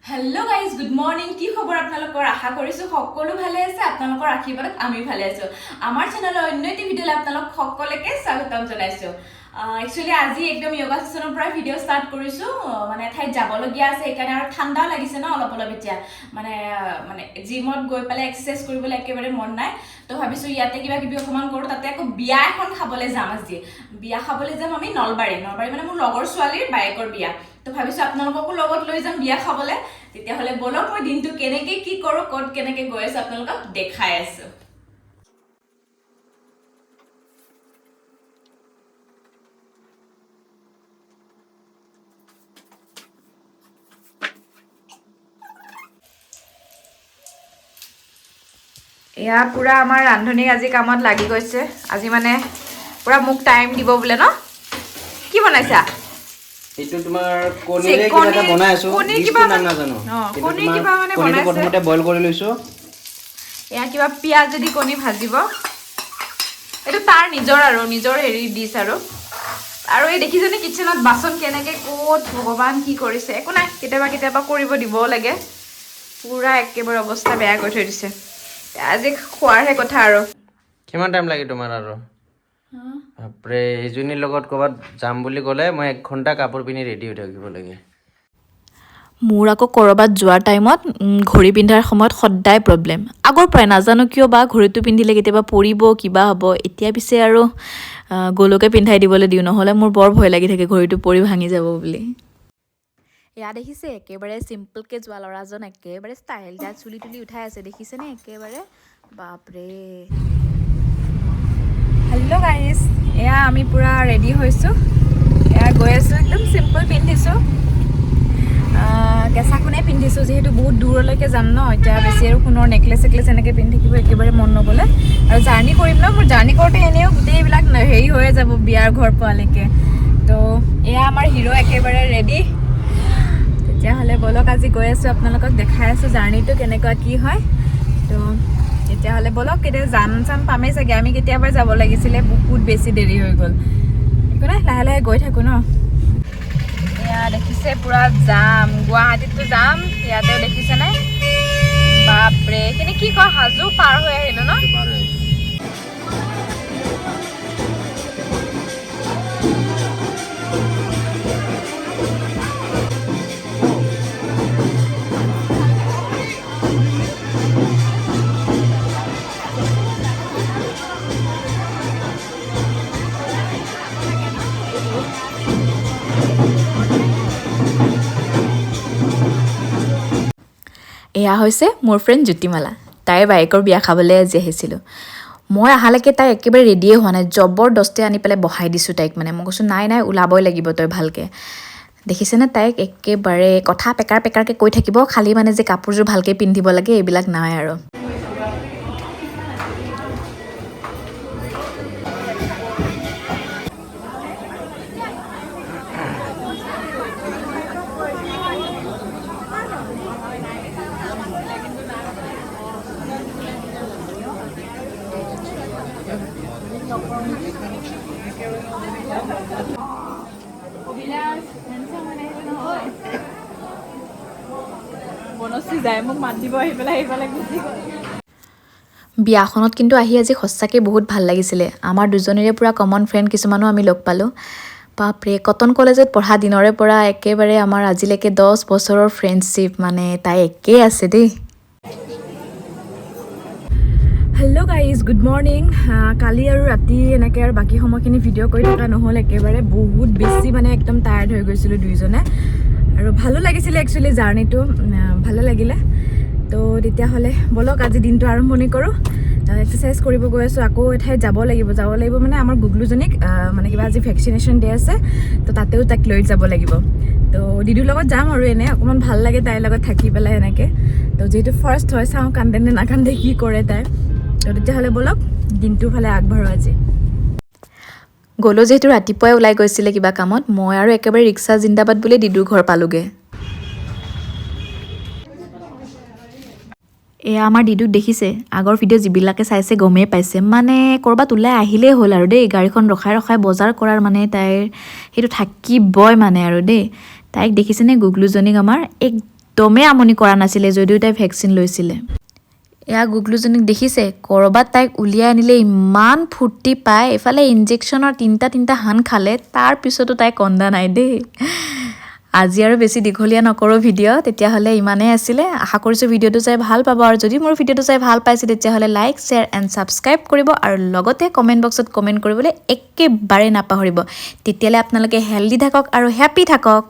Hello' guys, good morning. কি খবৰ আপোনালোকৰ? আশা কৰিছোঁ সকলো ভালে আছে। আপোনালোকৰ আশীৰ্বাদত আমি ভালে আছোঁ। আমাৰ চেনেলৰ অন্য এটি ভিডিঅ'লৈ আপোনালোক সকলোকে স্বাগতম জনাইছোঁ। একচুৱেলি আজি একদম য়োগা ছেশ্যনৰ পৰা ভিডিঅ' ষ্টাৰ্ট কৰিছোঁ। মানে এঠাইত যাবলগীয়া আছে সেইকাৰণে, আৰু ঠাণ্ডাও লাগিছে ন অলপ অলপ এতিয়া। মানে মানে জিমত গৈ পেলাই এক্সাৰচাইজ কৰিবলৈ একেবাৰে মন নাই। তো ভাবিছোঁ ইয়াতে কিবা কিবি অকণমান কৰোঁ। তাতে আকৌ বিয়া এখন খাবলৈ যাম আজি। বিয়া খাবলৈ যাম আমি নলবাৰী। নলবাৰী মানে মোৰ লগৰ ছোৱালীৰ বায়েকৰ বিয়া। তো ভাবিছোঁ আপোনালোককো লগত লৈ যাম বিয়া খাবলৈ। তেতিয়াহ'লে ব'লক, মই দিনটো কেনেকৈ কি কৰোঁ, ক'ত কেনেকৈ গৈ আছোঁ, আপোনালোকক দেখাই আছোঁ। এয়া পুৰা আমাৰ ৰান্ধনী আজি কামত লাগি গৈছে। আজি মানে পুৰা মোক টাইম দিব বোলে ন। কি বনাইছা? এইটো তোমাৰ কণীৰে কিবা এটা বনাই আছো। কণীৰ ডিছটোৰ কিবা নাম মানে- নাজানো। অ, কিন্তু কণীৰ তোমাৰ কিবা মানে কণীটো বনাইছে। প্ৰথমতে বইল কৰি লৈছো। এয়া কিবা পিঁয়াজেদি কণী ভাজিব। এইটো তাৰ নিজৰ আৰু নিজৰ হেৰি ডিছ আৰু। আৰু এই দেখিছেনে কিটচেনত বাচন কেনেকে ক'ত ভগৱান কি কৰিছে। একো নাই, কেতিয়াবা কেতিয়াবা কৰিব দিবও লাগে। পুৰা একেবাৰে অৱস্থা বেয়া কৰি থৈ দিছে। আজি খোৱাৰহে কথা আৰু। কিমান টাইম লাগে তোমাৰ আৰু? বাপৰে, এইজনীৰ লগত ক'ৰবাত যাম বুলি ক'লে মই 1 ঘণ্টা কাপোৰ পিন্ধি ৰেডি হৈ থাকিব লাগে। মোৰ আকৌ ক'ৰবাত যোৱাৰ টাইমত ঘড়ী পিন্ধাৰ সময়ত সদায় প্ৰব্লেম। আগৰ পৰাই নাজানো কিয় বা ঘড়ীটো পিন্ধিলে কেতিয়াবা পৰিব, কিবা হ'ব। এতিয়া পিছে আৰু গ'লকে পিন্ধাই দিবলৈ দিওঁ, নহ'লে মোৰ বৰ ভয় লাগি থাকে ঘড়ীটো পৰি ভাঙি যাব বুলি। এয়া দেখিছে, একেবাৰে চিম্পলকৈ যোৱা ল'ৰাজন একেবাৰে ষ্টাইল তাত চুলি তুলি উঠাই আছে, দেখিছেনে একেবাৰে, বাপৰে। হেল্ল' গাইজ, এয়া আমি পূৰা ৰেডি হৈছোঁ। এয়া গৈ আছোঁ, একদম চিম্পল পিন্ধিছোঁ। কেঁচা সোণেই পিন্ধিছোঁ, যিহেতু বহুত দূৰলৈকে যাম ন। এতিয়া বেছি আৰু সোণৰ নেকলেছ চেকলেছ এনেকৈ পিন্ধি থাকিব একেবাৰে মন নগ'লে। আৰু জাৰ্ণি কৰিম ন, মোৰ জাৰ্ণি কৰোঁতে এনেও গোটেইবিলাক হেৰি হৈয়ে যাব বিয়াৰ ঘৰ পোৱালৈকে। তো এয়া আমাৰ হিৰ' একেবাৰে ৰেডি। তেতিয়াহ'লে ব'লক, আজি গৈ আছোঁ, আপোনালোকক দেখাই আছোঁ জাৰ্ণিটো কেনেকুৱা কি হয়। তো তেতিয়াহ'লে ব'লক, কেতিয়া যাম চাম পামেই চাগে। আমি কেতিয়াবাই যাব লাগিছিলে, বহুত বেছি দেৰি হৈ গ'ল। একো নাই, লাহে লাহে গৈ থাকোঁ ন। এয়া দেখিছে, পূৰা জাম। গুৱাহাটীততো জাম, ইয়াতেও দেখিছেনে? বাপৰে, এইখিনি কি কয়, হাজো পাৰ হৈ আহিলো ন। এয়া হৈছে মোৰ ফ্ৰেণ্ড জ্যোতিমালা। তাইৰ বায়েকৰ বিয়া খাবলৈ আজি আহিছিলোঁ। মই অহালৈকে তাই একেবাৰে ৰেডিয়ে হোৱা নাই। জবৰদস্তি আনি পেলাই বহাই দিছোঁ তাইক। মানে মই কৈছোঁ, নাই নাই, ওলাবই লাগিব তই ভালকৈ। দেখিছেনে তাইক, একেবাৰে কথা পেকাৰ পেকাৰকৈ কৈ থাকিব, খালি মানে যে কাপোৰযোৰ ভালকৈ পিন্ধিব লাগে এইবিলাক নাই আৰু। বনশ্ৰী যায় মোক মাত দিব আহি পেলাই সেইফালে গুচি গ'ল। বিয়াখনত কিন্তু আহি আজি সঁচাকৈ বহুত ভাল লাগিছিলে। আমাৰ দুজনীৰে পূৰা কমন ফ্ৰেণ্ড কিছুমানো আমি লগ পালোঁ। বাপৰে, কটন কলেজত পঢ়া দিনৰে পৰা একেবাৰে আমাৰ আজিলৈকে 10 বছৰৰ ফ্ৰেণ্ডশ্বিপ, মানে তাই একেই আছে দেই। Hello' guys, good morning. কালি আৰু ৰাতি এনেকৈ আৰু বাকী সময়খিনি ভিডিঅ' কৰি থকা নহ'ল। একেবাৰে বহুত বেছি মানে একদম টায়াৰ্ড হৈ গৈছিলোঁ দুইজনে। আৰু ভালো লাগিছিলে একচুৱেলি, জাৰ্ণিটো ভালে লাগিলে। তো তেতিয়াহ'লে ব'লক, আজি দিনটো আৰম্ভণি কৰোঁ। এক্সাৰচাইজ কৰিব গৈ আছোঁ। আকৌ এঠাইত যাব লাগিব। যাব লাগিব মানে আমাৰ গুগলুজনীক মানে কিবা আজি ভেকচিনেশ্যন ডে আছে, তো তাতেও তাইক লৈ যাব লাগিব। তো দিদুৰ লগত যাম আৰু এনেই অকণমান ভাল লাগে তাইৰ লগত থাকি পেলাই এনেকৈ। তো যিহেতু ফাৰ্ষ্ট হয়, চাওঁ কান্দে নে নাকান্দে, কি কৰে তাই। তো তেতিয়াহ'লে ব'লক, দিনটোৰ ফালে আগবাঢ়ো আজি। গ'লো যিহেতু ৰাতিপুৱাই ওলাই গৈছিলে কিবা কামত, মই আৰু একেবাৰে ৰিক্সা জিন্দাবাদ বুলি দিদুৰ ঘৰ পালোগৈ। এয়া আমাৰ দিদুক দেখিছে, আগৰ ভিডিঅ' যিবিলাকে চাইছে গমেই পাইছে। মানে ক'ৰবাত ওলাই আহিলেই হ'ল আৰু দেই, গাড়ীখন ৰখাই ৰখাই বজাৰ কৰাৰ মানে তাইৰ সেইটো থাকিবই মানে আৰু দেই। তাইক দেখিছেনে, গুগলুজনীক আমাৰ? একদম একদমেই আমনি কৰা নাছিলে, যদিও তাই ভেকচিন লৈছিলে। এয়া গুগলুজনীক দেখিছে, ক'ৰবাত তাইক উলিয়াই আনিলে ইমান ফূৰ্তি পায়। এইফালে ইনজেকশ্যনৰ তিনিটা তিনিটা হান খালে, তাৰ পিছতো তাই কন্দা নাই দেই। আজি আৰু বেছি দীঘলীয়া নকৰোঁ ভিডিঅ', তেতিয়াহ'লে ইমানেই আছিলে। আশা কৰিছোঁ ভিডিঅ'টো চাই ভাল পাব আৰু যদি মোৰ ভিডিঅ'টো চাই ভাল পাইছে, তেতিয়াহ'লে লাইক, শ্বেয়াৰ এণ্ড ছাবস্ক্ৰাইব কৰিব আৰু লগতে কমেণ্ট বক্সত কমেণ্ট কৰিবলৈ একেবাৰে নাপাহৰিব। তেতিয়াহ'লে আপোনালোকে হেল্ডি থাকক আৰু হেপ্পী থাকক।